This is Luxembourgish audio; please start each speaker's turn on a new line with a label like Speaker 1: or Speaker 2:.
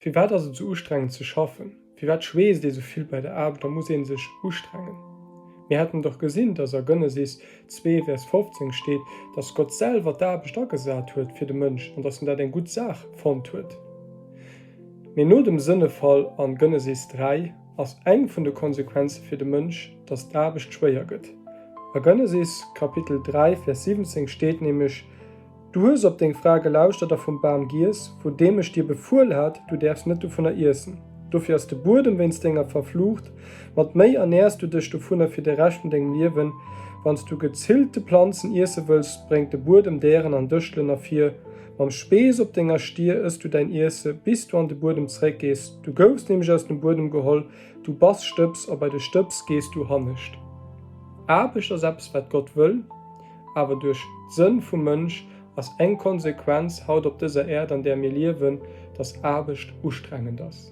Speaker 1: Firwat ass et esou ustrengend ze schaffen? Firwat schweesst ee sou vill bei der Aarbecht a muss ee sech ustrengen? Mir haten dach gesinn, dass a Genesis 2, Vers 15 steet, dass Gott selwer d'Aarbecht agesat huet fir de Mënsch an dass en dat eng gutt Saach fonnt huet. Mee no dem Sënnefall an Genesis 3 ass eng vun de Konsequenze fir de Mënsch, dass d'Aarbecht schwéier gëtt. A Genesis Kapitel 3, Vers 17 steet nämlech, Du hues op deng Fra gelauschtert a vum Bam giess, vun deem ech dir befuel hat, Du däerfs net dovunner iessen. Dofir ass de Buedem wéinst denger verflucht, mat Méi ernäers du dech dovunner fir de Rescht vun dengem Liewen. Wann s du gezillte Planzen iesse wëlls, bréngt de Buedem Dären an Dëschtelen ervir. Mam Spees op denger Stier ëss du däin Iesse, bis du an de Buedem zeréckgees. Du goufs nämlech aus dem Buedem geholl, du bass Stëbs a bei de Stëbs gees du hannescht. Aarbecht ass eppes, wat Gott wëll. Awer duerch d'Sënn vum Mënsch ass eng Konsequenz haut op dëser Äerd an där mir liewen, dass Aarbecht ustrengend ass.